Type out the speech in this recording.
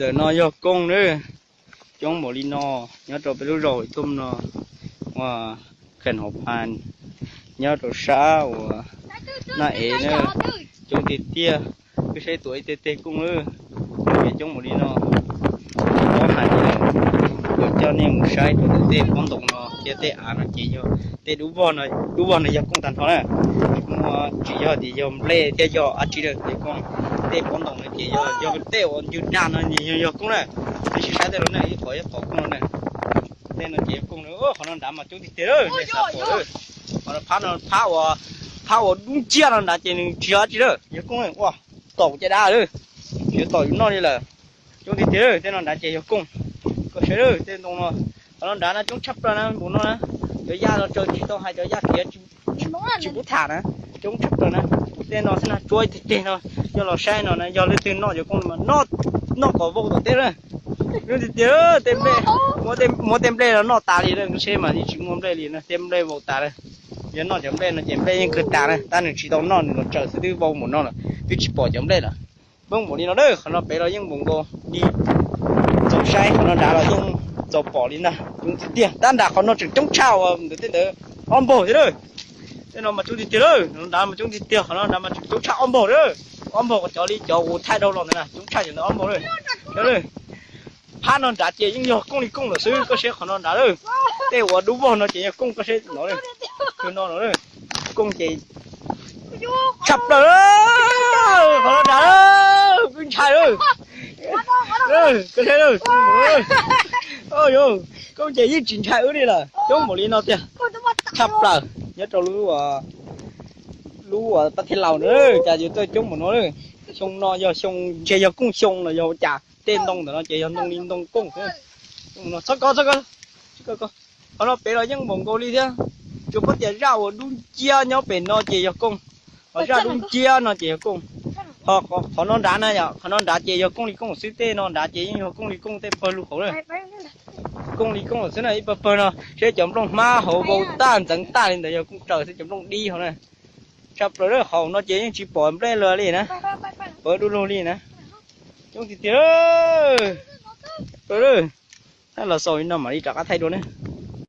Ntawm no yog kooj na, coob npaum li no, nyob rau peb lub zos Tum no, ua, kheem hauv pha, nyob rau sab uas Naj Ev na, coob tiag tiag. Wb saib tuaj ib teg teg kooj na, coob npaum li no. Kuv hais tias kuv coj nej mus saib rau ntawm tej pob ntoos no thiab tej av no ces yog tej dub vog no, dub vog no yog kooj tag nrho na. Muaj tsis yog tias yog nplej thiab yog dab tsi lawm, ces kooj, tej pob ntoos no ces yog, yog tej uas ncw dag no yog, yog kooj na. Tab sis saib tej no ne, ib qhov ib qhov kooj no na. Tej no ces yog kooj na. Qhov no nrad mas coob tiag tiag lawm, nej xav pom lawm. Qhov no phab no, phab uas, phab uas dub nciab no nrad ces nws tsis yog dab tsi lawm, yog kooj ua, tom kuv caj dab lawm, tsis tom yus noj li lawm. Coob tiag tiag lawm, tej no nrad ces yog kooj. Koj saib lawm tej ntoo no, qhov no nrad no coob tshaj plaws na, npaum no na. Cov yaj no tsaws tsis tau hais, cov yaj khiav tsis pub tham na, coob tshaj plaws na. Tej no xwb na, tsuab ib teg teg no, coj los saib no na, yog leej twg noj cov kooj no mas noj, noj kom vau tom teb na. Coob tiag tiag, tej nplej, muab tej nplej no noj tas li na, seb mas yeej tsis muaj nplej li na, tej nplej vau tas na. Yog noj cov nplej no ces nplej yeej kawg tas na, tab nws tsis tau noj, nws los tsaws xwb twb vau npaum no lawm, twb tsis pom cov nplej lawm. Poob npaum li no na, qhov no pem los yeej npaum nkaus li. Txaus saib, qhov no nrad los yeej txaus pom li ntag, coob tiag tiag. Tab nrad qhov no tseem coob tshaj uas ntawm tej ntawd ob npaug thiab lawm. Tej no mas coob tiag tiag lawm, nrad mas coob tiag tiag, qhov no nrad mas tseem coob tshaj ob npaug lawm. Ob npaug cov li cov kuv thaij dhau los ntawd na, coob tshaj cov ntawd ob npaug lawm. Phab no nrad ces yeej yog kooj li kooj lawm xwb, koj saib qhov no nrad lawm. Tej uas dub vog no ces yog kooj, koj saib no lawm. Tus no no lawm. Kooj ces tshaj plaws lawm, qhov no nrad lawm, kuj ntshai lawm. Koj saib lawm, kooj ces yeej tsis ntshai wb li lawm, coob npaum li no tiag. Tshaj plaws nyob rau lub, lub uas pab thej laus na, cas yuav tuaj coob npaum no lawm. Xyoo no yog xyoo, ntshe yog kooj xyoo los yog ua cas, tej ntoo ntawm no ces yog ntoo li ntoo kooj xwb. Txhob kov, txhob kov. Qhov no pem los yeej npaum nkaus li thiab, tsuas pub tias zaj uas dub nciab nyob pem no ces yog kooj, ho zaj dub nciab no ces yog kooj. Ho qhov no nrad na yom, qhov no nrad ces yog kooj li kooj xwb, tej no nrad ces yeej yog kooj li kooj tej pawg lug hauv na. Kooj li kooj xwb na, ib pawg pawg no seb cov nplooj hmab hauv vau tag ntxeev tag li ntawd yog kooj raws xwb, cov nplooj dib hauv na. Tshaj plaws lawm, hauv no ces yeej tsis pom nplej lawm li na, pom dub lug li na. Coob tiag tiag. Los xaus li no mam li rov qab thaij dua ne.